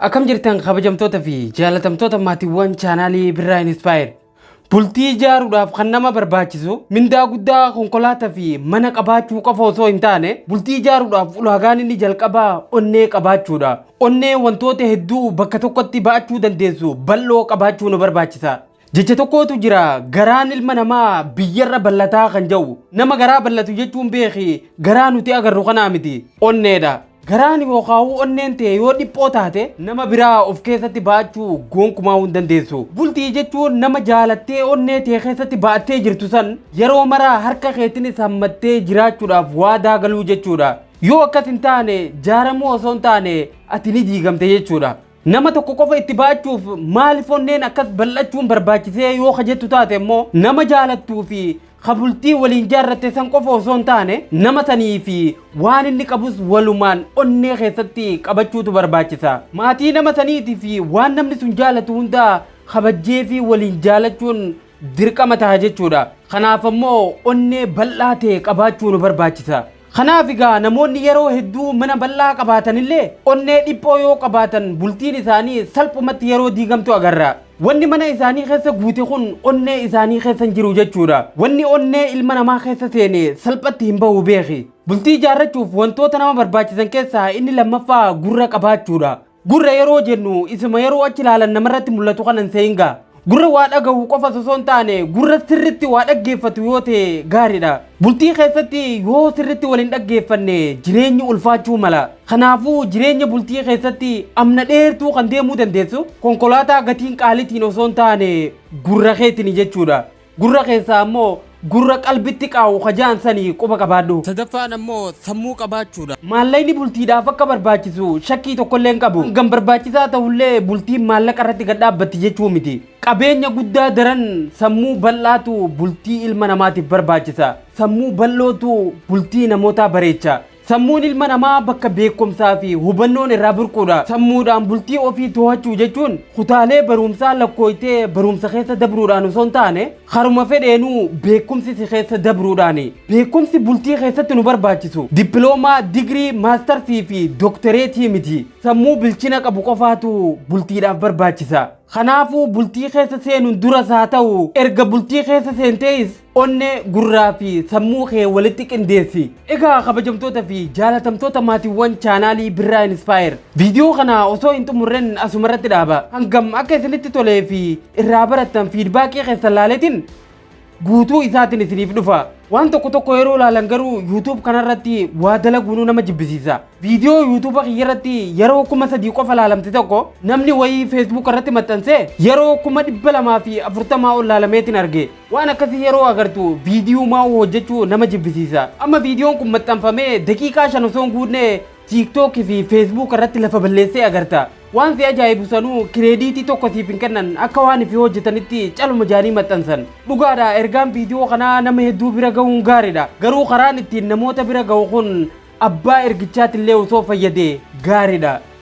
Akkam jirtan kabajamtoota fi jaalatamtoota maatiiwwan chaanaalii Birraa Inspire. Bultii ijaaruudhaaf kan nama barbaachisu mindaa guddaa, konkolaataa fi mana qabaachuu qofa osoo hin taane, bultii ijaaruudhaaf ulaagaan inni jalqabaa onnee qabaachuudha. Onnee wantoota hedduu bakka tokkotti ba'achuu dandeessu bal'oo qabaachuu nu barbaachisa. Jecha tokkotu jira, garaan ilma namaa biyyarra bal'ataa kan jedhu. Nama garaa bal'atu jechuun beeki, garaa nuti agarru kanaa miti. Onneedha. Garaan yookaan onneen ta'e yoo dhiphoo taate, nama biraa of keessatti ba'achuu gonkumaa hin dandeessu. Bultii jechuun nama jaalattee onnee ta'e keessatti ba'attee jirtu san yeroo maraa harka keetiinis hammattee jiraachuudhaaf waadaa galuu jechuudha. Yoo akkas hin taane, jaaramuu osoo hin taane ati ni diigamte jechuudha. Nama tokko qofa itti ba'achuuf maaliif onneen akkas bal'achuun barbaachisee yoo kajettu taate immoo, nama jaalattuu fi kabultii waliin jaarratte san qofa osoo hin taane, nama sanii fi waan inni qabus walumaan onnee keessatti qabachuutu barbaachisa. Maatii nama saniitii fi waan namni sun jaalatu hunda kabajjee fi waliin jaalachuun dirqama ta'a jechuudha. Kanaaf ammoo onnee bal'aa ta'e qabaachuu nu barbaachisa. Kanaaf egaa namoonni yeroo hedduu mana bal'aa qabaatanillee onnee dhiphoo yoo qabaatan, bultiin isaanii salphumatti yeroo diigamtu agarra. Wanni mana isaanii keessa guute kun onnee isaanii keessa hin jiru jechuudha. Wanni onnee ilma namaa keessa seene salphatti hin bahu beeki. Bultii ijaarrachuuf wantoota nama barbaachisan keessaa inni lammaffaa gurra qabaachuudha. Gurra yeroo jennu isuma yeroo achi ilaalan namarratti mul'atu kanan seengaa. Gurra waa dhagahu qofa osoo hin taane, gurra sirritti waa dhaggeeffatu yoo ta'e gaariidha. Bultii keessatti yoo sirritti waliin dhaggeeffanne jireenyi ulfaachuu mala. Kanaafuu jireenya bultii keessatti amna dheertuu kan deemuu dandeessu konkolaataa gatiin qaalitiin osoo hin taane gurra keetiin jechuudha. Gurra keessaa ammoo gurra qalbitti qaa'u kajaan sanii quba qabaadhu. Sadaffaan ammoo sammuu qabaachuudha. Maallaqni bultiidhaaf akka barbaachisu shakkii tokkollee hin qabu. Hangam barbaachisaa ta'ullee bultiin maallaqa irratti gad dhaabbatti jechuu miti. Qabeenya guddaa daran sammuu bal'aatu bultii ilma namaatiif barbaachisa. Sammuu bal'ootu bultii namootaa bareecha. Sammuun ilma namaa bakka beekumsaa fi hubannoon irraa burquudha. Sammuudhaan bultii ofii to'achuu jechuun kutaalee barumsaa lakkooytee barumsa keessa dabruudhaan osoo hin taane, haruma fedheenuu beekumsi si keessa dabruudhaani. Beekumsi bultii keessatti nu barbaachisu dippiloomaa, digirii, maastarsii fi dooktareetii miti. Sammuu bilchina qabu qofaatu bultiidhaaf barbaachisa. Kanaafuu bultii keessa seenuun duras haa ta'u erga bultii keessa seentees onnee, gurraa fi sammuu kee walitti qindeessi. Egaa kabajamtoota fi jaalatamtoota maatiiwwan chaanaalii Birraa Inspire. Viidiyoo kana osoo hin xumurren asumarratti dhaaba. Hangam akka isinitti tolee fi irraa barattan feedbackii keessan laaleetiin guutuu isaatiin isiniif dhufa. Waan tokko tokko yeroo ilaalan garuu YouTube kanarratti waa dalaguunuu nama jibbisiisa. Viidiyoo YouTube kiyyarratti yeroo 3000 qofa laalamte tokko namni wayii Facebook irratti maxxansee yeroo 240,000 ol laalameetiin arge. Waan akkasii yeroo agartu viidiyoo maa hojjechuu nama jibbisiisa. Amma viidiyoon kun maxxanfamee daqiiqaa 5 osoo hin guutne TikTok fi Facebook irratti lafa balleessee agarta. Waan si ajaa'ibu sanuu creditii tokko siif hin kennan, akka waan ifi hojjetanitti caluma jaanii maxxansan. Dhugaadha, ergaan viidiyoo kanaa nama hedduu bira gahuun gaariidha. Garuu karaan ittiin namoota bira gahu kun abbaa ergichaatillee osoo fayyade gaariidha.